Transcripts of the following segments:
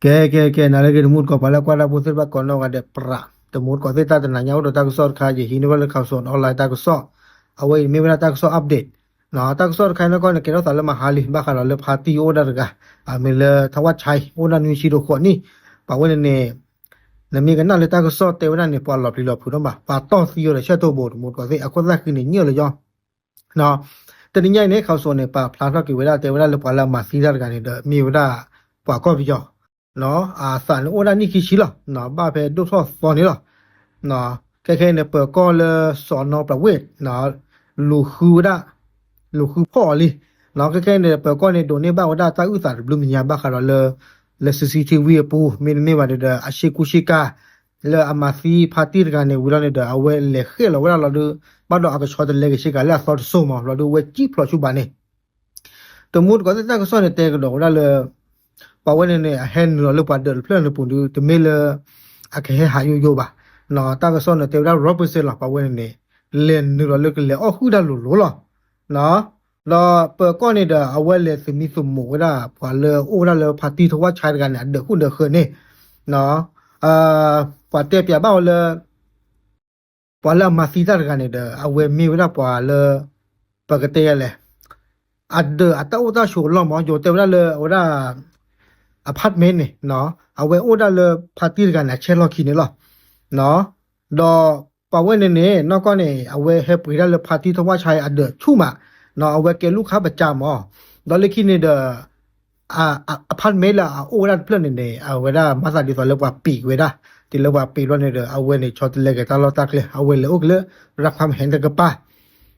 ကဲ ကဲ ကဲ နၤလၢက့ၤ တမူတကိး ပှၤလၢကွၢ်တၢ်ဖိသ့ၣ်တဖၣ်ကိးနီၢ်ဂၤဒဲး ပြး တမူတကိးသ့ၣ် တၢ်တနၤညါအိၣ်ဒီးတၢ်ကစီၣ်တခါ ယဟံးန့ၢ်ဘၣ်လၢ Khaosod Online တၢ်ကစီၣ်, အဝဲအံၤမ့ၢ်ဝဲဒၣ်တၢ်ကစီၣ် update တၢ်ကစီၣ်တခါနီၢ်ကီၢ်န့ၣ် ကဲထီၣ်သးလၢမဟါလံ ဘၣ်ဃးဒီးလၢဖါတံၢ်အိၣ်ဒၣ်တဂၤ အမံၤလၢ ထဝၣ်ဆဲ အိၣ်ဒၣ်နွံဆံဒီးဃိးနံၣ်, ပှၤဝဲန့ၣ်န့ၣ် နမ့ၢ်ကနၣ်လၢတၢ်ကစီၣ်တဲဝဲဒၣ်န့ၣ် ပှၤလီၤပျံၤလီၤဖုးနီၢ်ဘၣ် ပှၤတီၢ်သံအီၤဒီးဆၢတိၢ်ဘိ တမူတကိးသ့ၣ် အခိၣ်သၣ်ဃံန့ၣ် ညၣ်လၢယီ တနံၤညါအံၤန့ၣ် Khaosod န့ၣ် ပာ်ဖျါထီၣ်က့ၤဝဲဒၣ် တဲဝဲဒၣ်လၢပှၤလၢအမၤသံတၢ်တဂၤန့ၣ်ဒီး မ့ၢ်ဝဲဒၣ်ပှၤကီၢ်ပယီၤ, အသးန့ၣ်အိၣ်ဒၣ်နံၣ်ခံဆံလီၤ, ဘၣ်ဖဲဒိၣ်ထီၣ်သီန့ၣ်လီၤ. ခဲခဲအံၤန့ၣ် ပၢၤကီၢ်လၢ စီၤနီပြးဝ့ၢ် လူၤဃုဝဲဒၣ်, လူၤဃုဖီၣ်အီၤလံ. ခဲခဲအံၤန့ၣ် ပၢၤကီၢ်န့ၣ် ဒိးန့ၢ်ဘၣ်ဝဲဒၣ်တၢ်အုၣ်သးတဘျုးမံၤညါ ဘၣ်ဃးဒီးလၢ လၢ CCTV အပူၤ မ့တမ့ၢ်ဘၣ်ဒီး အဆ့ကူဆ့ကၤ လၢအမၤသံဖါတံၢ်တဂၤန့ၣ် ဝံၤလီၤန့ၣ်ဒီး အဝဲလဲၤဃဲၣ်လီၤဝဲဒၣ်လီၤဒုး ဘၣ်ဒီးအကဆီတလဲက့ၤဆ့ကၤလၢအသီတစိၢ်မး လီၤဒုး အဝဲစံၣ်ဖျိးဆူဘၣ်န့ၣ် တမူတကိးသ့ၣ် တၢ်ကစီၣ်န့ၣ် တဲကဒီးဝဲဒၣ်လၢ ပှၤဝဲန့ၣ်န့ၣ် အဟဲနုာ်လီၤလၢပှၤဒၢးတဖျၢၣ်န့ၣ်ပူၤဒုး တမ့ၢ်လၢ အကဟဲဟးယိယိဘၣ်. တၢ်ကစီၣ်န့ၣ် တဲဝဲဒၣ် represent လီၤ ပှၤဝဲန့ၣ်န့ၣ် လဲၤနုာ်လီၤလၢကလဲၤအီၣ်ဃုာ်ဒၣ်လိၤလိၤလီၤ. ဒီးပၢၤကီၢ်န့ၣ်ဒီး အဝဲလဲၤသမံသမိးဝဲဒၣ် ပှၤလၢအိၣ်ဝဲဒၣ်လၢဖါတံၢ်ထဝၣ်ဆဲတဂၤန့ၣ် အဒၢးဃုာ်ဒၢးဃၢၤန့ၣ် ပှၤတဲပၠးဘၣ်ဝဲလၢ ပှၤလၢအမၤသံတၢ်တဂၤန့ၣ်ဒီး အဝဲမ့ၢ်ဝဲဒၣ်ပှၤလၢ ပကတဲယၤလဲၣ်, အဒၢးအတၢ်အိၣ်တၢ်ဆိးအလီၢ်မး ယိၤတဲဝဲဒၣ်လၢအဝဲဒၣ် apartment န့ၣ် အဝဲအိၣ်ဒၣ်လၢဖါတံၢ်တဂၤန့ၣ် အဆဲးလီၢ်ခံန့ၣ်လီၤ. ဒီးပှၤဝဲန့ၣ်န့ၣ် နီၢ်ကီၢ်န့ၣ် အဝဲဟဲပှ့ၤဒၣ်လၢဖါတံၢ်ထဝၣ်ဆဲအဒၢးဆူၣ်မး, အဝဲကဲလူၢ်ခါပစၢ်မး, ဒီးလၢခံန့ၣ်ဒီး apartment လၢအအိၣ်ဝဲဒၣ်တဖျၢၣ်န့ၣ်န့ၣ် အဝဲဒၣ်မၤသးဒ်သိးလၢပှၤပံာ်ဝဲဒၣ်, တုၤလၢပှၤပံာ်ဘျီန့ၣ်ဒီး အဝဲန့ၣ် ဆီတလဲက့ၤတၢ်လီၢ်တၢ်ကျဲ အဝဲလဲၤအိၣ်က့ၤလၢ ရၢၢ်ခၢၣ်ဟဲတကပၤ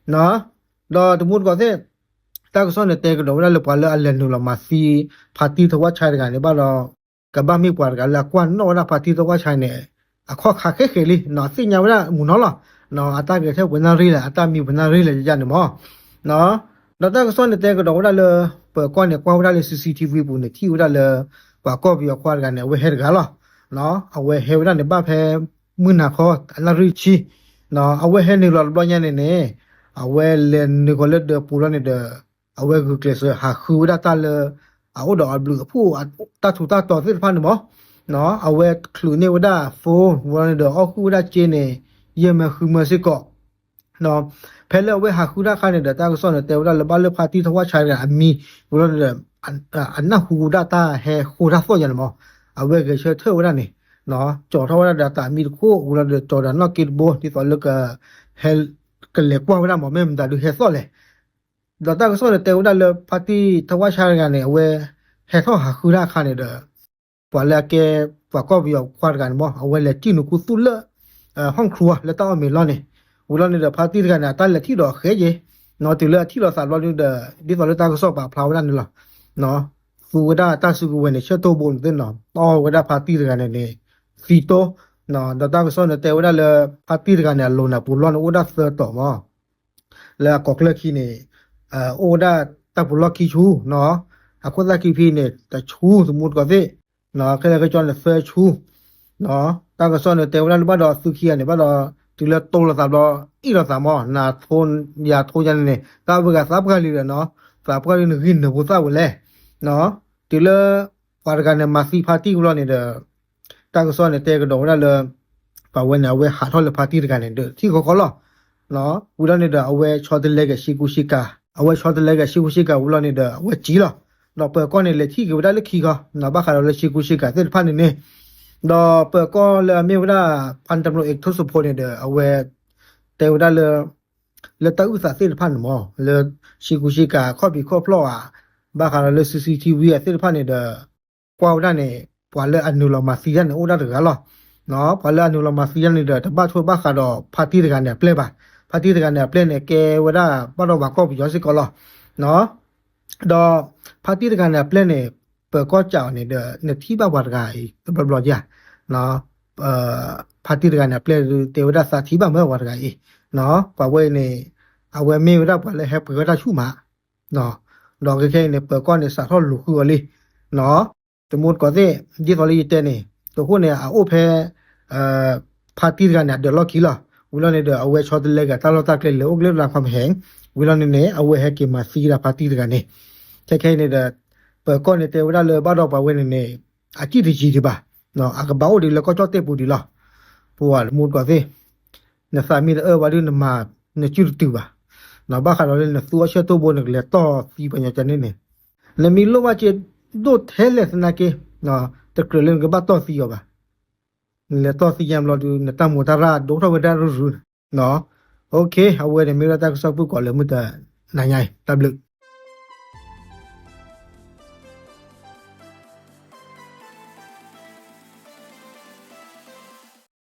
ဒီးတမူတကိးသ့ၣ် တၢ်ကစီၣ်န့ၣ် တဲကဒီးဝဲဒၣ်လၢပှၤလၢအလဲၤနုာ်လီၤမၤသံ ဖါတံၢ်ထဝၣ်ဆဲတဂၤန့ၣ် ဘၣ်ဒီး ကဘၣ်မ့ၢ်ပှၤတဂၤလၢအကွၢ်နီၣ်ဝဲဒၣ်ဖါတံၢ်ထဝၣ်ဆဲန့ၣ် အခီၣ်ခါဃဲဃဲလံ, သ့ၣ်ညါဝဲဒၣ်မုၢ်နီၢ်လီၤ, အတၢ်ဂဲၤဆၢၣ်ပှဲၤနၣ်ရံၣ်လဲၣ် အတၢ်မံပှဲၤနၣ်ရံၣ်လဲၣ်ယန့ၣ်မး ဒီးတၢ်ကစီၣ်န့ၣ် တဲကဒီးဝဲဒၣ်လၢ ပၢၤကီၢ်န့ၣ် ကွၢ်ဝဲဒၣ်လၢ CCTV ပူၤန့ၣ် ထံၣ်ဝဲဒၣ်လၢ ပှၤကီၢ်ပယီၤခွါတဂၤန့ၣ် အဝဲဟဲတဂၤလီၤ. အဝဲဟဲဝဲဒၣ်န့ၣ် ဘၣ်ဖဲမုၢ်နၤခီ အနၣ်ရံၣ်ဆံ, အဝဲဟဲနုာ်လီၤတဘျီညါန့ၣ်န့ၣ် အဝဲလဲၤနုာ်ဃီၤလၢဒၢးပူၤလီၤန့ၣ်ဒီး အဝဲဂုာ်ကျဲးစၢးဟးဃုဝဲဒၣ်တၢ်လၢ အအိၣ်ဒီးအဘျုးအဖှိၣ် တၢ်ထူးတၢ်တီၤသ့ၣ်တဖၣ်န့ၣ်မး, အဝဲချုးန့ၢ်ဝဲဒၣ် phone ဝံၤလီၤန့ၣ်ဒီး အီၣ်ဃုာ်ဝဲဒၣ်စ့န့ၣ် ယဲၢ်မၢဃုမၢစ့ၢ်ကီး ဖဲလၢအဝဲဟးဃုတၢ်အခါန့ၣ်ဒီး တၢ်ကစီၣ်န့ၣ် တဲဝဲဒၣ်လၢဘၣ်လၢဖါတံၢ်ထဝၣ်ဆဲတဂၤအမံၤ ဝံၤလီၤန့ၣ်ဒီး အနၢ်ဟူဝဲဒၣ်တၢ်ဟဲဃိတၢ်သီၣ်ယၤန့ၣ်မး, အဝဲဂဲၤဆၢထၢၣ်ဝဲဒၣ်န့ၣ် ကၠီထီၣ်ဝဲဒၣ်ဒီးတၢ်မံၤတခိၣ် ဝံၤလီၤဒီး ကၠီဒီးနီၣ်က့တဘိ ဒ်သိးလၢက ဟဲ ကလဲၤကွၢ်ဝဲဒၣ်မး မ့ၢ်မတၤဒုးဟဲသီၣ်လဲၣ် ဒီးတၢ်ကစီၣ်န့ၣ် တဲဝဲဒၣ်လၢဖါတံၢ်ထဝၣ်ဆဲတဂၤန့ၣ် အဝဲဟဲထီၣ်ဟးဃုတၢ်အခါန့ၣ်ဒီး ပှၤလၢအကဲ ပှၤကီၢ်ပယီၤခွါတဂၤန့ၣ်မး အဝဲလဲၤတံၢ်နုာ်ခူသူၣ်လၢ ဟီၣ်ချူလၢတၢ်အီၣ်မ့ၤလီၢ်န့ၣ်, ဝံၤလီၤန့ၣ်ဒီး ဖါတံၢ်တဂၤန့ၣ် အတၢ်လဲၤထံၣ်ဒီးအဃဲယဲၢ်, တုၤလၢအထံၣ်လိာ်သးဘျီဒုဒီး ဒ်သိးလၢတၢ်ကစီၣ်ပာ်ဖျါဝဲဒၣ်န့ၣ်လီၤ. သူဝဲဒၣ်တၢ်စုကဝဲၤန့ၣ် ဆၢတိၢ်ဘိန့ၣ်သ့ၣ်နီၤ တီၢ်ဝဲဒၣ်ဖါတံၢ်တဂၤန့ၣ်န့ၣ် သံတိၢ်, ဒီးတၢ်ကစီၣ်န့ၣ် တဲဝဲဒၣ်လၢ ဖါတံၢ်တဂၤန့ၣ် အလိၤန့ၣ် ပူၤလီၢ်န့ၣ် အိၣ်ဒၣ်သၢတီၤမး လၢအကိးကျၢၢ်ခံန့ၣ် အိၣ်ဝဲဒၣ်တၢ်ပူၤလီၢ်ခံဆူ, အခိၣ်သၣ်ခံဖံန့ၣ် တဆူ တမူတကိးသ့ၣ်, ခဲလၢာ်ခဲဆ့န့ၣ် သၢဆူ, တၢ်ကစီၣ်န့ၣ် တဲဝဲဒၣ်လၢဘၣ်ဒီးသုခံဂၤန့ၣ် ဘၣ်ဒီး တုၤလၢတိၢ်လိာ်သးဘျီ အ့ၣ်လိာ်သးမး နၤထိ ယၤထိယၤန့ၣ်န့ၣ် တၢ်ဝဲဂၤသးပှၢ်လံဒီးနီၤ သးပှၢ်လံနဂံၢ်နဘိသၣ်ဝဲလဲၣ် တုၤလၢ ပှၤတဂၤန့ၣ် မၤသံဖါတံၢ်ဝံၤလီၤန့ၣ်ဒီး တၢ်ကစီၣ်န့ၣ် တဲကဒီးဝဲဒၣ်လၢ ပှၤဝဲန့ၣ် အဝဲဟးထီၣ်လၢဖါတံၢ်တဂၤန့ၣ်ဒီး ထံၣ်ဃီဃီလီၤ. ဝံၤလီၤန့ၣ်ဒီး အဝဲဆီတလဲက့ၤဆ့ကူဆ့ကၤ, အဝဲဆီတလဲက့ၤဆ့ကူဆ့ကၤဝံၤလီၤန့ၣ်ဒီး အဝဲစံၣ်လီၤ. ဒီးပၢၤကီၢ်န့ၣ် လဲၤထံၣ်က့ၤဝဲဒၣ်လၢခံခီ, ဘၣ်ဃးဒီးလၢဆ့ကူဆ့ကၤသ့ၣ်တဖၣ်န့ၣ်န့ၣ်, ဒီးပၢၤကီၢ်လၢအမ့ၢ်ဝဲဒၣ် ဖါတဘျိအ့း ထိၣ်စဖိန့ၣ်ဒီး အဝဲ တဲဝဲဒၣ်လၢ လၢတၢ်အုၣ်သးသ့ၣ်တဖၣ်န့ၣ်မး လၢဆ့ကူဆ့ကၤ ခီၣ်ဘံးခီၣ်ဖျီၣ်ဧါ, ဘၣ်ဃးဒီးလၢ CCTV သ့ၣ်တဖၣ်န့ၣ်ဒီး ကွၢ်ဝဲဒၣ်န့ၣ် ပှၤလၢအနုာ်လီၤမၤသံတၢ်န့ၣ် အိၣ်ဒၣ်တဂၤလီၤ. ပှၤလၢအနုာ်လီၤမၤသံတၢ်န့ၣ်ဒီး တဘၣ်ထွဲဘၣ်ဃးဒီးဖါတံၢ်တဂၤန့ၣ်အပျဲၢ်ဘၣ်. ဖါတံၢ်တဂၤန့ၣ်အပျဲၢ်န့ၣ် ကဲဝဲဒၣ်ဘၣ်ဒီးပှၤကီၢ်ပယီၤစ့ၢ်ကီးလီၤ. ဒီးဖါတံၢ်တဂၤန့ၣ်အပျဲၢ်န့ၣ် ပၢၤကီၢ်စံးအီၤန့ၣ်ဒီး နထံၣ်ဘၣ်ပှၤတဂၤအံၤ တဘျီဘျီဧါ, ဖါတံၢ်တဂၤန့ၣ်အပျဲၢ်တဲဝဲဒၣ်သးထံၣ်ဘၣ်မးပှၤတဂၤအံၤ, ပှၤဝဲအံၤန့ၣ် အဝဲမ့ၢ်ဝဲဒၣ်ပှၤလၢဟဲပှ့ၤဝဲတၢ်ဆူၣ်မး, ဒီးခဲခဲအံၤန့ၣ် ပၢၤကီၢ်န့ၣ် စးထီၣ်လူၤဃုအီၤလံ တမူတကိးသ့ၣ် ဒ်သိးလၢယတဲန့ၣ် တဃိန့ၣ် အအိၣ်ဖဲ ဖါတံၢ်တဂၤန့ၣ် အဒၢးလီၢ်ခံလီၤ. ဝံၤလီၤန့ၣ်ဒီး အဝဲဆီတလဲက့ၤတၢ်လီၢ်တၢ်ကျဲလဲၤအိၣ်က့ၤလၢရၢၢ်ခၢၣ်ဟဲ, ဝံၤလီၤန့ၣ်န့ၣ် အဝဲဟဲက့ၤမၤသံဒၣ်ဖါတံၢ်တဂၤန့ၣ်, ခဲခဲအံၤန့ၣ်ဒီး ပၢၤကီၢ်န့ၣ် တဲဝဲဒၣ်လၢဘၣ်ဒီးပှၤဝဲန့ၣ်န့ၣ် အစံၣ်တယံၤဒံးဘၣ်, အကဘၣ်အိၣ်ဒံးလၢကီၢ်ကၠီၣ်တဲၣ်ပူၤဒံးလီၤ. ပဝဲလၢမူတကိးသ့ၣ်, နသးမ့ၢ်တအၢဘၣ်ဒီးနမၤနစုတတုၤဘၣ်, ဘၣ်ဃးဒီးလၢနသူအဆၢထိဘိနကလဲၤတီၢ်သံပှၤညီကန့ၣ်န့ၣ်, နမ့ၢ်လိၣ်ဘၣ်စ့ဒိၣ်ထဲလဲၣ်သနာ်က့, တကြၢးလၢနကဘၣ်တီၢ်သံအီၤဘၣ်. နလဲၤတီၢ်သံညါဘျီဒီး နတၢ်မိၣ်တၢ်ရၢ်ဒိၣ်ထီၣ်ဝဲဒၣ်ရုၢ်ရုၢ်, အဝဲန့ၣ်မ့ၢ်ဝဲဒၣ်တၢ်ကစီၣ်ပူၤကွံာ်လၢမုၢ်တနၤညါအံၤ တၢ်ဘျုး.